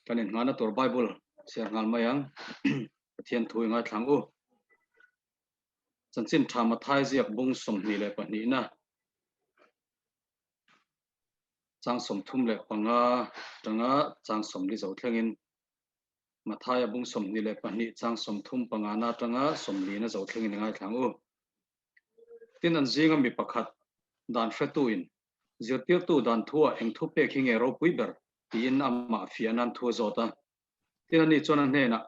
Kan inngahna tur Bible chhiar nghal mai ang. Pathian thu i ngaithlang u. Chanchin tha Mathai ziak bung 22na chang 35 tanga chang 40 zo thlengin Mathaia bung 22 chang 35 na tanga 40 na zo thlengin i ngaithlang u. Tin an zinga mi pakhat dan hretuin Zirtirtu dan thuah eng thu pek hi nge ropui ber? tiin amah fiah nan thu a zawt a. Tin ani chuan a hnenah,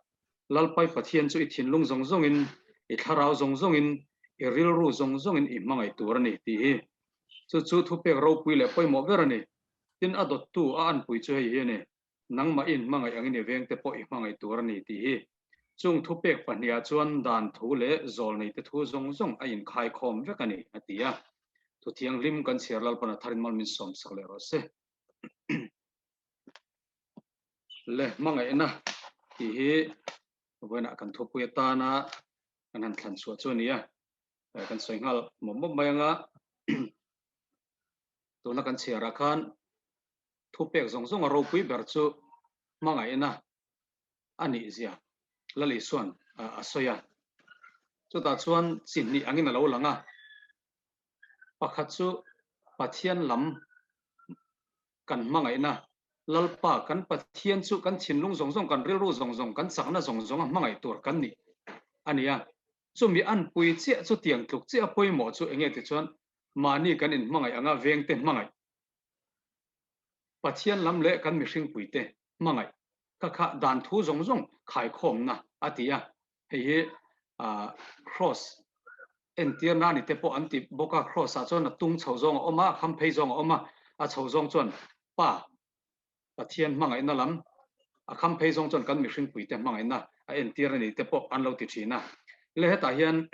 Lalpai Pathian chu i thinlung zawng zawngin, i thlarau zawng zawngin, i rilru zawng zawngin i hmangaih tur a ni, tih hi. Chu chu thupek ropui leh pawimawh ber a ni. Tin a dawttu a anpui chu hei hi a ni. Nangmah i inhmangaih angin i vengte pawh i hmangaih tur a ni tih hi. Chung thupek pahnihah chuan dan thu leh zawlneite thu zawng zawng a inkhaikhawm vek a ni, a ti a. Thu thianghlim kan chhiar Lalpan a tharin mal min sawmsak leh rawh se. Le hmangaihna tih hi vawiinah kan thupui atana kan han thlan chhuah chu a ni a. Kan sawi nghal mawp mawp mai anga tuna kan chhiarah khan Thupek zawng zawng a ropui ber chu hmangaihna a nih zia Lal Isua'n a sawi a. Chutah chuan chi hnih angin a lo lang a. Pakhat chu Pathian lam kan hmangaihna, Lalpa kan Pathian chu kan thinlung zawng zawng, kan rilru zawng zawng, kan chakna zawng zawnga hmangaih tur kan nih a ni a. Chumi anpui chiah chu tiang tluk chiah a pawimawh chu enge tichuan mahni kan inhmangaih anga vengte hmangaih Pathian lam leh kan mihringpuite hmangaih ka kha dan thu zawng zawng khaikhawmna a ti a, hei hi Kraws entirna a ni te pawh an ti bawk a, Kraws ah chuan a tung chho zawng a awm a, a kham phei zawng a awm a, a chho zawng chuan Pa Pathian hmangaihna lam, a kham phei zawng chuan kan mihringpuite hmangaihna a entir a ni te pawh an lo ti thin a. Le hetah hian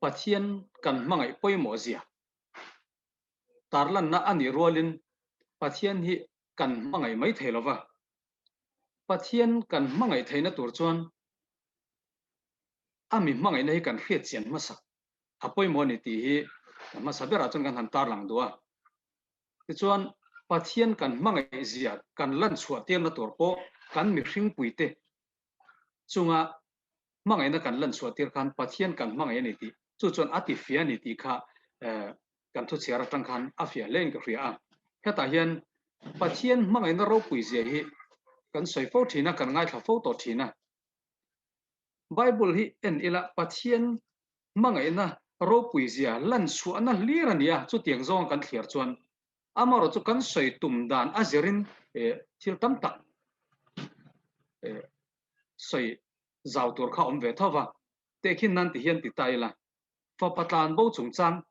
Pathian kan hmangaih pawimawh zia tarlanna a nih rualin Pathian hi kan hmangaih mai thei lova. Pathian kan hmangaih theihna tur chuan a mi hmangaihna hi kan hriat chian hmasak a pawimawh a ni tih hi hmasa berah chuan kan han tarlang duh a. Tichuan Pathian kan hmangaih zia kan lan chhuah tirna tur pawh kan mihringpuite chunga hmangaihna kan lan chhuah tir khan Pathian kan hmangaih a ni tih chu chuan a ti fiah a ni tih kha kan thu chhiar atang khan a fiah hle in ka hria a. Hetah hian Pathian hmangaihna ropui zia hi kan sawi fo thin a, kan ngaithla fo tawh thin a. Bible hi en ila Pathian hmangaihna ropui zia lan chhuahna hlir a ni a, chutiang zawnga kan thliar chuan amaherawh chu kan sawi tum dan a zirin thil tam tak sawi zau tur kha awm ve tho va, tehkhin nan ti hian ti ta ila, fapa tlan bo chungchang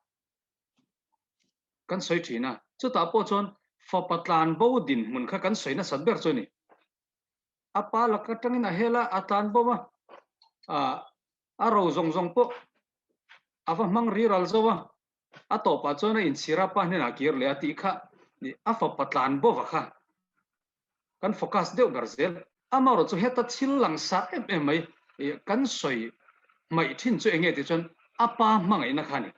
kan sawi thin a, chutah pawh chuan fapa tlan bo dinhmun kha kan sawi nasat ber chu a ni. A pa lak atangin a hel a, a tlan bo a, a ro zawng zawng pawh a va hmang riral zo a, a tawpah chuan a inchhir a, pa hnenah kir leh a tih kha a fapa tlan bova kha kan focus deuh ber zel. Amaherawh chu heta thil langsar em em mai kan sawi hmaih thin chu enge tih chuan a pa hmangaihna kha a ni.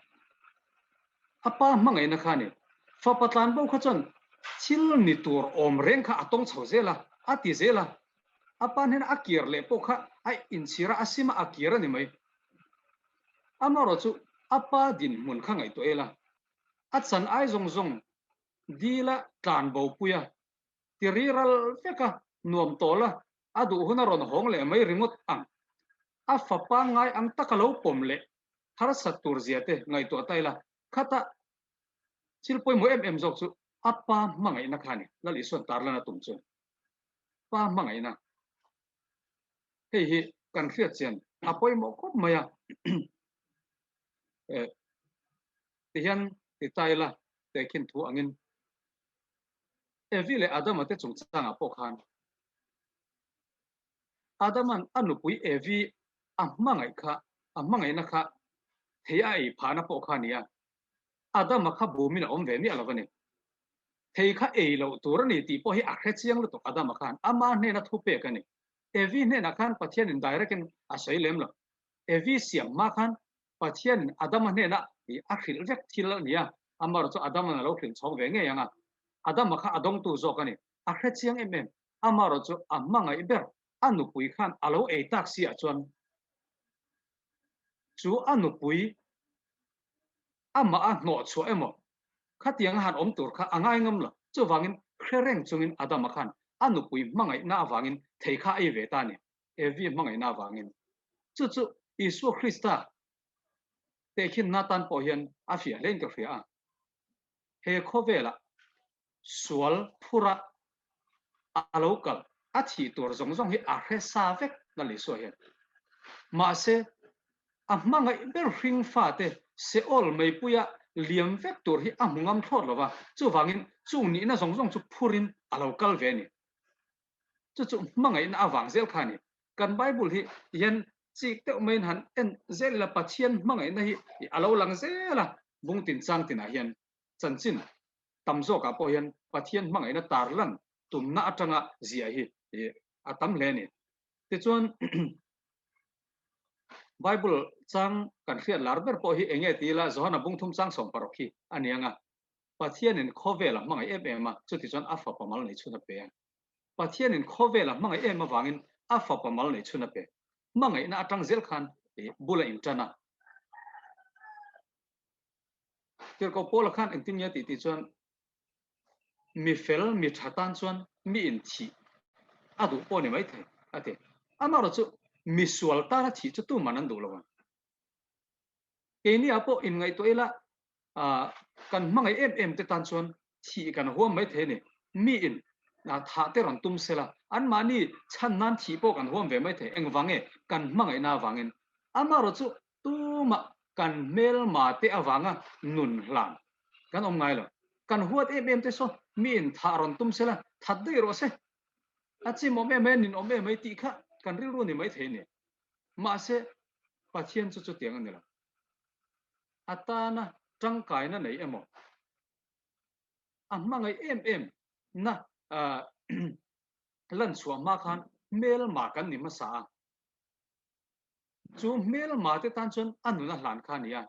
A pa hmangaihna kha a ni. Fapa tlan bo kha chuan thil ni tur awm reng kha a tawng chho zel a, a ti zel a. A pa hnenah a kir leh pawh kha a inchhir a, a sim a, a kir a ni mai. Amaherawh chu a pa dinhmun kha ngaihtuah ila, a chan ai zawng zawng dila tlan bo pui a, ti ri ral vek a, nuam tawl a, a duh hun a rawn hawng leh mai ringawt ang. A fapa ngai ang taka lo pawm leh harsat tur zia te ngaihtuah ta ila, khata thil pawimawh em em zawk chu a pa hmangaihna kha a ni, Lal Isua'n tarlan a tum chu. Pa hmangaihna. Hei hi kan hriat chian a pawimawh khawp mai a. Tihian ti ta ila tehkhin thu angin Evi leh Adama te chungchangah pawh khan Adaman a nupui Evi a hmangaih kha a hmangaihna kha thei a ei phahna pawh kha a ni a. Adama kha bumin a awm ve miah lo a ni. Thei kha ei loh tur a ni tih pawh hi a hre chiang lutuk Adama khan ama hnena thupek a ni. Evi hnenah khan Pathianin direct in a sawi lem lo. Evi siam hma khan Pathianin Adama hnenah a hrilh vek thil a ni a, amaherawhchu Adaman a lo hrilh chhawk ve ngei ang a. Adama kha a dawngtu zawk a ni. A hre chiang em em. Amaherawh chu a hmangaih ber a nupui khan a lo ei tak si ah chuan chu a nupui amah a hnawh chhuah emaw khatiang a han awm tur kha a ngai ngam lo. Chuvangin hre reng chungin Adama khan a nupui hmangaihna avangin thei kha a ei ve ta a ni. Evi hmangaihna avangin. Chu chu Isua Krista tehkhinna tan pawh hian a fiah hlein ka hria a. He khawvelah sual phura a lo kal, a thih tur zawng zawng hi a hre sa vek Lal Isua hian. Mahse, a hmangaih ber hring fate Seol meipuia liam vek tur hi a hmu ngam thlawt lo va, chuvangin chung nihna zawng zawng chu phurin a lo kal ve a ni. Chu chu hmangaihna avang zel kha a ni. Kan Bible hi hian chik deuh maiin han en zel ila Pathian hmangaihna hi a lo lang zel a, bung tin chang tinah hian chanchin tam zawkah pawh hian Pathian hmangaihna tarlan tumna atanga ziah hi a tam hle a ni. Tichuan Bible chang kan hriat lar ber pawh hi eng nge ti ila Johana bung thum chang 16 hi a ni ang a. Pathianin khawvel a hmangaih em em a, chutichuan a fapa mal nei chhun a pe a. Pathianin khawvel a hmangaih em avangin a fapa mal nei chhun a pe. Hmangaihna atang zel khan bul a intan a. Tirhkoh Paula khan engtin nge a tih tih chuan mi fel, mi tha tan chuan mi inthih a duh pawh a ni maithei a ti. Amaherawhchu chu mi sual tana thih chu tuman an duh lo ang. Keini ah pawh inngaihtuah ila kan hmangaih em em te tan chuan thih kan huam mai thei a ni. Mi in thah te rawn tum sela anmahni chhan nan thih pawh kan huam ve mai thei. Engvang nge kan hmangaihna avangin. Amaherawh chu tumah kan hmelma te avanga nun hlan kan awm ngai lo. Kan huat em em te saw mi in thah rawn tum sela that daih rawh se. A chim awm em mai a nin awm em mai tih kha kan rilru ni mai thei a ni. Mahse Pathian chu chutiang a ni lo. A tana tangkaina nei emaw, a hmangaih em em na lan chhuah hma khan hmelma kan ni hmasa a. Chu hmelma te tan chuan a nun a hlan kha a ni a.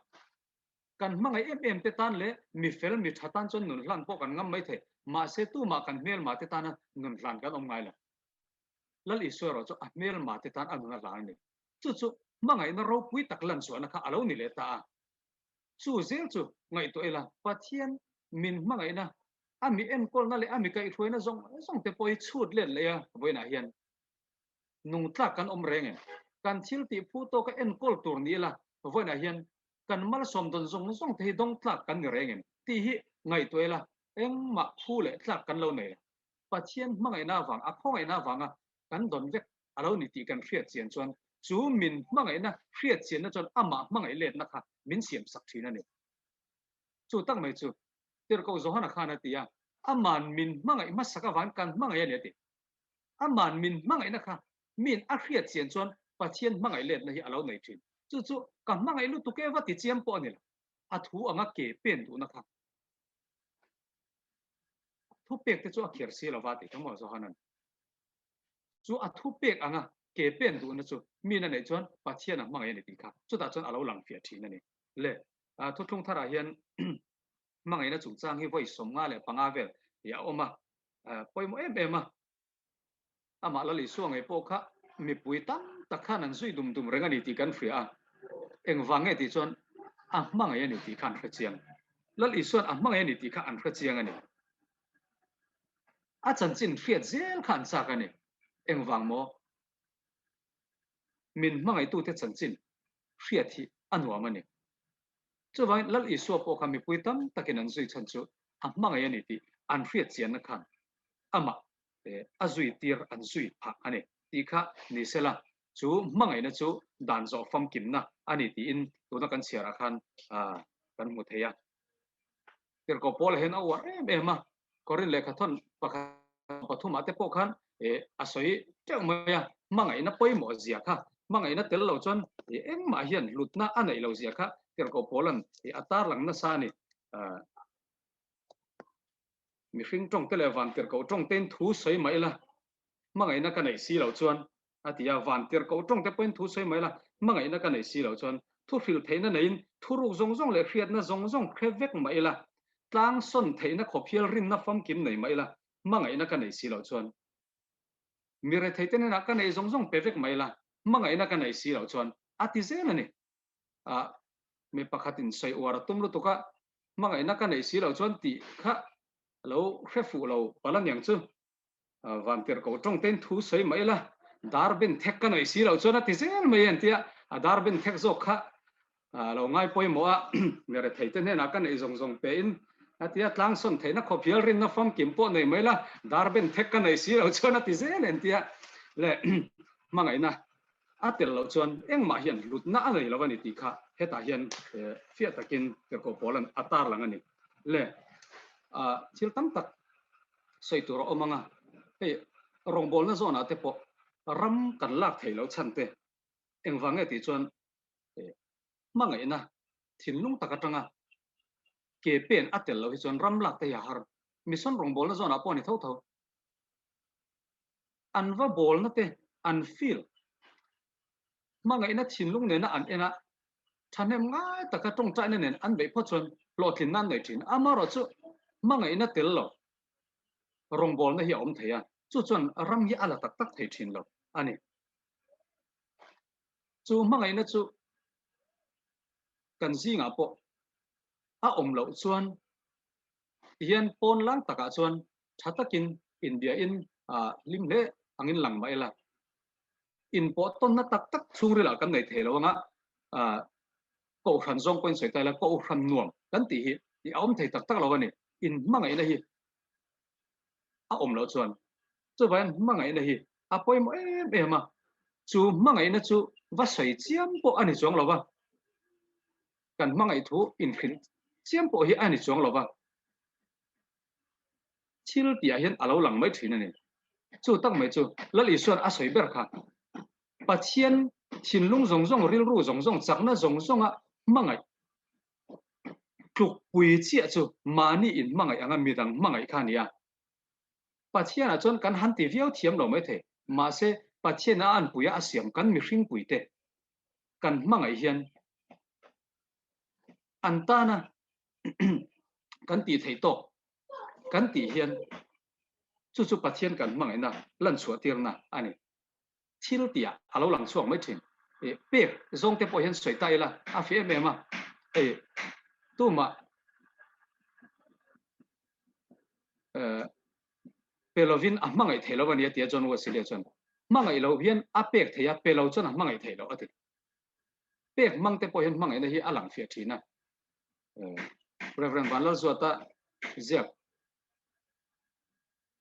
Kan hmangaih em em te tan leh mi fel mi tha tan chuan nun hlan pawh kan ngam mai thei. Mahse tumah kan hmelma te tana nun hlan kan awm ngai lo. Lal Isua erawh chu a hmelma te tan a nun a hlan a ni. Chu chu hmangaihna ropui tak lan chhuahna kha a lo ni leh ta a. Chu zel chu ngaihtuah ila Pathian min hmangaihna, a mi enkawlna leh a mi kaihhruaina zawng zawng te pawh hi chhut let leh a vawiinah hian nungtlak kan awm reng em? Kan thil tih phu tawka enkawl tur ni ila vawiinah hian kan malsawm dawn zawng zawng te hi dawngtlak kan ni reng em? Tih hi ngaihtuah ila engmah phu leh tlak kan lo nei lo. Pathian hmangaihna avang, a khawngaihna avanga kan dawn vek a lo ni tih kan hriat chian chuan chu min hmangaihna hriat chianna chuan amah hmangaih letna kha min siam sak thin a ni. Chu tak mai chu Tirhkoh Johana khan a ti a, Aman min hmangaih hmasak avangin kan hmangaih a ni a ti. Aman min hmangaihna kha min a hriat chian chuan Pathian hmangaih letna hi a lo nei thin. Chu chu ka hmangaih lutuk e va ti chiam pawh a ni lo. A thu anga ke pen duhna kha thupek te chu a kher si lova tih kha maw Johanan. Chu a thupek anga ke pen duhna chu min a neih chuan Pathian a hmangaih a ni tih kha chutah chuan a lo lang fiah thin a ni. Le thuthlung tharah hian hmangaihna chungchang hi vawi 55 vel hi a awm a, pawimawh em em a. Amah Lal Isua ngei pawh kha mipui tam tak khan an zui dum dum reng a ni tih kan hria a, engvang nge tih chuan a hmangaih a ni tih kha an hre chiang. Lal Isua'n a hmangaih a ni tih kha an hre chiang a ni. A chanchin hriat zel kha an chak a ni. Engvang maw? Min hmangaihtute chanchin hriat hi a nuam a ni. Chuvangin Lal Isua pawh kha mipui tam takin an zui chhan chu a hmangaih a ni tih an hriat chianna khan amah a zui tir an zui phah a ni tih kha ni sela chu hmangaihna chu dan zawh famkimna a ni tiin tuna kan chhiarah khan kan hmu thei a. Tirhkoh Paula hian a uar em em a, Korin lehkhathawn pakhat pathumah te pawh khan a sawi teuh mai a, hmangaihna pawimawh zia kha, hmangaihna tel lo chuan engmah hian hlutna a neih lo zia kha Tirhkoh Paula'n a tarlang nasa a ni. Mihring tawngte leh van tirhkoh tawngtein thu sawi mah ila, hmangaihna ka neih si loh chuan, a ti a, van tirhkoh tawngte pawhin thu sawi mah ila, hmangaihna ka neih si loh chuan, thu hrilh theihna neiin thuruk zawng zawng leh hriatna zawng zawng hre vek mah ila. Tlang sawn theihna khawp hial rinna famkim nei mah ila, hmangaihna ka nei si loh chuan. Mi retheite hnenah ka neih zawng zawng pe vek mah ila, hmangaihna ka nei si loh chuan a ti zel a ni. Ah, mi pakhatin sawi uar a tum lutuk a, hmangaihna ka neih si loh chuan tih kha lo hre fuh lo palh a niang chu. Vantir ko tawng tein thu sawi mah ila, dar ben thek ka neih si loh chuan a ti zel mai a tia, a dar ben thek zawk kha a lo ngai pawimawh a, mi rethei te hnenah ka neih zawng zawng pe in a tia, tlang sawn theihna khawp hial rinna famkim pawh nei mai la, dar ben thek ka neih si loh chuan a ti zel en tia le hmangaihna a tel loh chuan engmah hian hlutna a nei lo a ni tih kha hetah hian fiah takin Tirhkoh Paula'n a tarlang a ni le. Thil tam tak sawi tur a awm ang a, hei rawngbawlna zawnah te pawh ram kan lak theih loh chhan te engvang nge tih chuan hmangaihna thinlung tak atanga ke pen a tel loh hi chuan ram lak te hi a har. Mission rawngbawlna zawnah pawh a ni tho tho. An va bawlna te an feel. Hmangaihna thinlung nena an en a, thahnem ngai taka tawngtaina nen an beih phawt chuan hlawhtlinna an nei thin. Amaherawhchu hmangaihna tel lo rawngbawlna hi a awm thei a, chu chuan ram hi a la tak tak thei thin lo a ni. Chu hmangaihna chu kan zingah pawh a awm loh chuan tihian pawn lang takah chuan tha takin inbiain hlim hle angin lang mah ila. Inpawh tawnna tak tak chhungrilah kan nei thei lo anga Kohhran zawng pawhin sawi ta ila Kohhran nuam kan tih hi a awm thei tak tak lo a ni. Inhmangaihna hi a awm loh chuan chuvangin hmangaihna hi a pawimawh em em a, chu hmangaihna chu va sawi chiam pawh a ni chuang lo va, kan hmangaih thu inhrilh chiam pawh hi a ni chuang lo va. Thil tihah hian a lo lang mai thin a ni. Chu tak mai chu Lal Isua'n a sawi ber kha, Pathian thinlung zawng zawng, rilru zawng zawng, chakna zawng zawnga hmangaih tlukpui chiah chu mahni in hmangaih anga midang hmangaih kha a ni a. Pathianah chuan kan han ti viau thiam lo mai thei, mahse Pathian a anpuia a siam kan mihringpuite kan hmangaih hian an tana kan tih theih tawk kan tih hian chu chu Pathian kan hmangaihna lan chhuah tirna a ni. Thil tihah a lo lang chhuak mai thin. Pek zawng te pawh hian sawi ta ila a fi em em a, hei tumah pe lovin a hmangaih thei lo a ni a ti a John Wesley chuan. Hmangaih loh hian a pek thei a, pe lo chuan a hmangaih thei lo a ti. Pek hmang te pawh hian hmangaihna hi a lang fiah thin a. Reverend Vanlalzuata ziak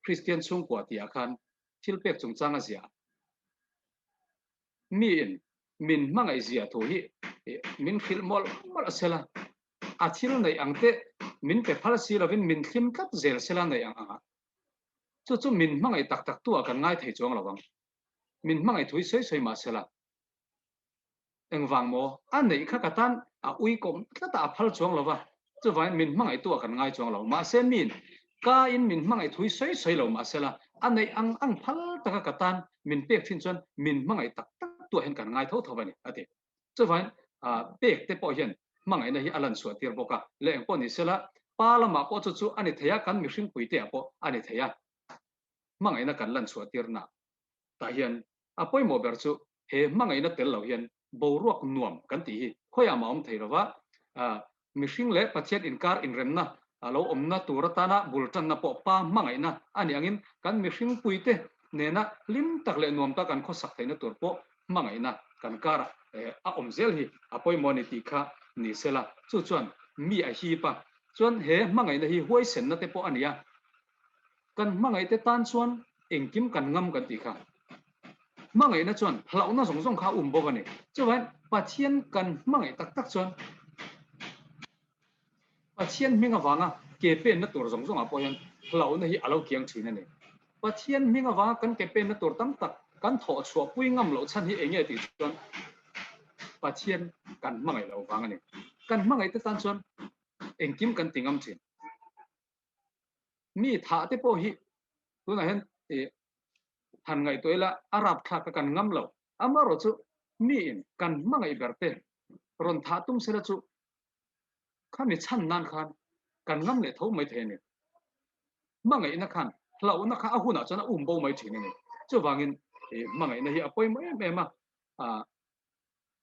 Kristian chhungkua tihah khan thil pek chungchang a ziah. Miin min hmangaih zia thu hi min hrilh mawlh mawlh a sela, a thil neih ang te min pe phal si lovin min thlim tlat zel sela neih ang anga chu chu min hmangaih tak tak tu ah kan ngai thei chuang lo ang. Min hmangaih thu hi sawi sawi mah sela. Engvang maw? A neih kha ka tan a uikawm tlat a, a phal chuang lo va, chuvangin min hmangaihtu ah kan ngai chuang lo. Mahse miin ka in min hmangaih thui sawi sawi lo mahsela a neih ang ang phal taka ka tan min pek thin chuan min hmangaih tak tak tuah hian kan ngai tho tho a ni, a ti. Chuvangin pek te pawh hian hmangaihna hi a lan chhuah tir bawk a, leh engpawh ni sela pa lamah pawh chu chu a ni thei a, kan mihring puite ah pawh a ni thei a, hmangaihna kan lan chhuah tirna tah hian A pawimawh ber chu he hmangaihna tel lo hian boruak nuam kan tih hi khawiah mah awm thei lova, mihring leh Pathian inkar inremna a lo awmna tur atana bul tanna pawh pa hmangaihna a nih angin kan mihring puite nena hlim tak leh nuam tak an khawsak theihna tur pawh hmangaihna kan karah a awm zel hi a pawimawh a ni tih kha ni sela chu chuan mi a hip a, chuan he hmangaihna hi huaisenna te pawh a ni a. Kan hmangaihte tan chuan engkim kan ngam kan tih kha. Hmangaihna chuan hlauhna zawng zawng kha a um bawk a ni. Chuvangin Pathian kan hmangaih tak tak chuan Pathian hming avanga ke penna tur zawng zawngah pawh hian hlauhna hi a lo kiang thin a ni. Pathian hming avanga kan ke penna tur tam tak kan thawh chhuah pui ngam loh chhan hi eng nge tih chuan Pathian kan hmangaih loh vang a ni. Kan hmangaihte tan chuan engkim kan ti ngam thin. Mi thah te pawh hi tunah hian han ngaihtuah ila a rapthlak a kan ngam lo. Amaherawh chu miin kan hmangaih ber te rawn thah tum sela chu khami chhan nan khan kan ngam leh tho mai thei a ni. Hmangaihna khan hlauhna kha a hunah chuan a um bo mai thin a ni. Chuvangin hmangaihna hi a pawimawh em em a,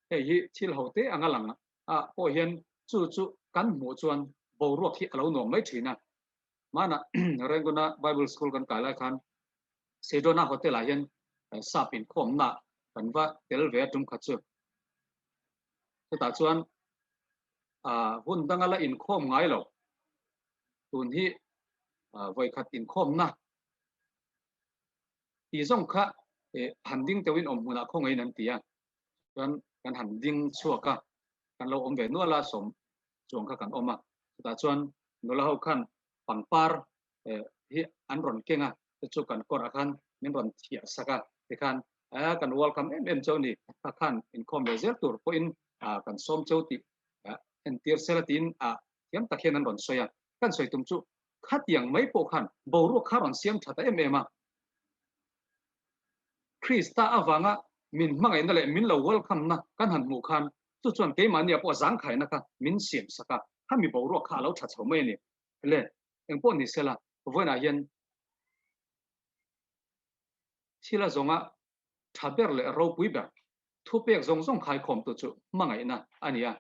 hei hi thil ho te anga lang ah pawh hian chu chu kan hmuh chuan boruak hi a lo nuam mai thin a. Hmanah Renguna Bible School kan kai lai khan Sedona Hotel ah hian sap inkhawmna kan va tel ve a tum khat chu. Chutah chuan hun danga la inkhawm ngai lo tun hi vawikhat inkhawmna tih zawng kha han ding teuhin awm hmunah khawngaihin an ti a, chuan kan han ding chhuak a, kan lo awm ve nual a, sawm chuang kha kan awm a, chutah chuan nula ho khan pangpar hi an rawn keng a, chu chu kan kawrah khan min rawn thiah sak a, tikhan kan welcome em em cheu ni, kha khan inkhawm ve zel tur pawhin kan sawm cheu tih entir sela tiin thiam tak hian an rawn sawi a, kan sawi tum chu khatiang mai pawh khan boruak kha rawn siam tha ta em em a. Krista avanga min hmangaihna leh min lo welcome na kan han hmuh khan chu chuan keimahnia pawh zangkhaina kha min siam sak a, khami boruak kha a lo tha chho mai a ni. Le, engpawh ni sela, vawiinah hian thil a zawnga tha ber leh ropui ber thupek zawng zawng khaikhawmtu chu hmangaihna a ni a.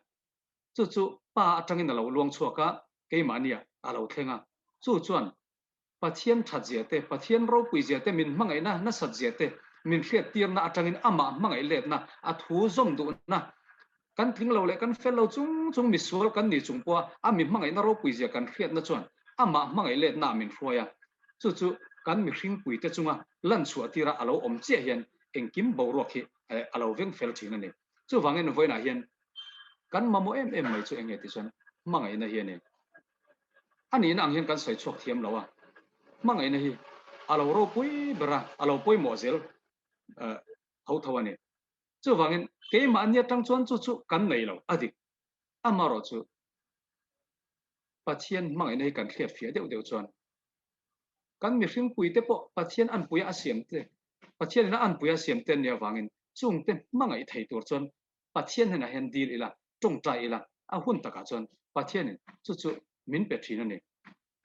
Chu chu Pa atangin a lo luang chhuak a, keimahnia a lo thleng a. Chu chuan Pathian that zia te, Pathian ropui zia te, min hmangaihna nasat zia te, min hriattirna atangin amah hmangaih letna, a thu zawm duhna, kan tling lo leh kan fel lo chung chung misual kan ni chung pawha a mi hmangaihna ropui zia kan hriatna chuan amah hmangaih letna ah min hruai a. Chu chu kan mihringpui te chunga lan chhuah tira a lo awm chiah hian engkim boruak hi a lo veng fel thin a ni. Chuvangin vawiinah hian kan mamawh em em mai chu eng nge tih chuan hmangaihna hi a ni. A nihna ang hian kan sawi chhuak thiam lo a, hmangaihna hi a lo ropui ber a, a lo pawimawh zel tho tho a ni. Chuvangin keimahni atang chuan chu chu kan nei lo a dik. Amaherawh chu Pathian hmangaihna hi kan hriat fiah deuh deuh chuan kan mihring puite pawh Pathian anpuia a siam te, Pathianin a anpuia a siam te an nih avangin chungte hmangaih thei tur chuan Pathian hnenah hian dil ila, tawngtai ila, a hun takah chuan Pathianin chu chu min pe thin a ni.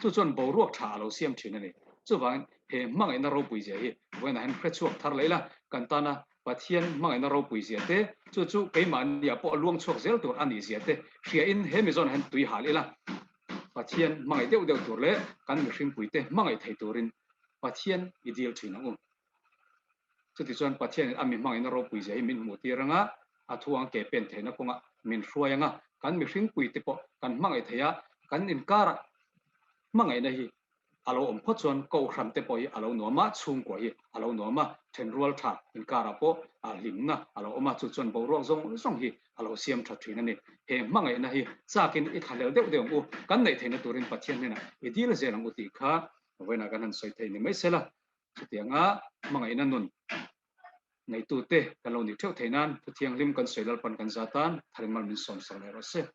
Chu chuan boruak tha a lo siam thin a ni. Chuvangin he hmangaihna ropui zia hi vawiinah hian hre chhuak thar leh ila, kan tana Pathian hmangaihna ropui zia te, chu chu keimahniah pawh a luang chhuak zel tur a nih zia te hriain he mizawnah hian tui hal ila, Pathian hmangaih deuh deuh tur leh kan mihringpuite hmangaih thei turin Pathian i dil thin ang u. Chutichuan Pathianin a mi hmangaihna ropui zia hi min hmuh tir anga, a thu ang ke pen theihna kawngah min hruai anga, kan mihringpuite pawh kan hmangaih thei a, kan inkarah hmangaihna hi a lo awm phawt chuan kohhran te pawh hi a lo nuam a, chhungkua hi a lo nuam a, thenrual tha inkarah pawh a hlimna a lo awm a, chu chuan boruak zawng zawng hi a lo siam tha thin a ni. He hmangaihna hi chakin i thlahlel deuh deuh ang u, kan neih theihna turin Pathian hnenah i dil zel ang u tih kha vawiinah kan han sawi thei ni mai sela. Chutianga hmangaihna nun neitute kan lo nih theuh theih nan Thu Thianghlim kan sawi Lalpan kan za tan tharin mal min sawmsak leh rawh se.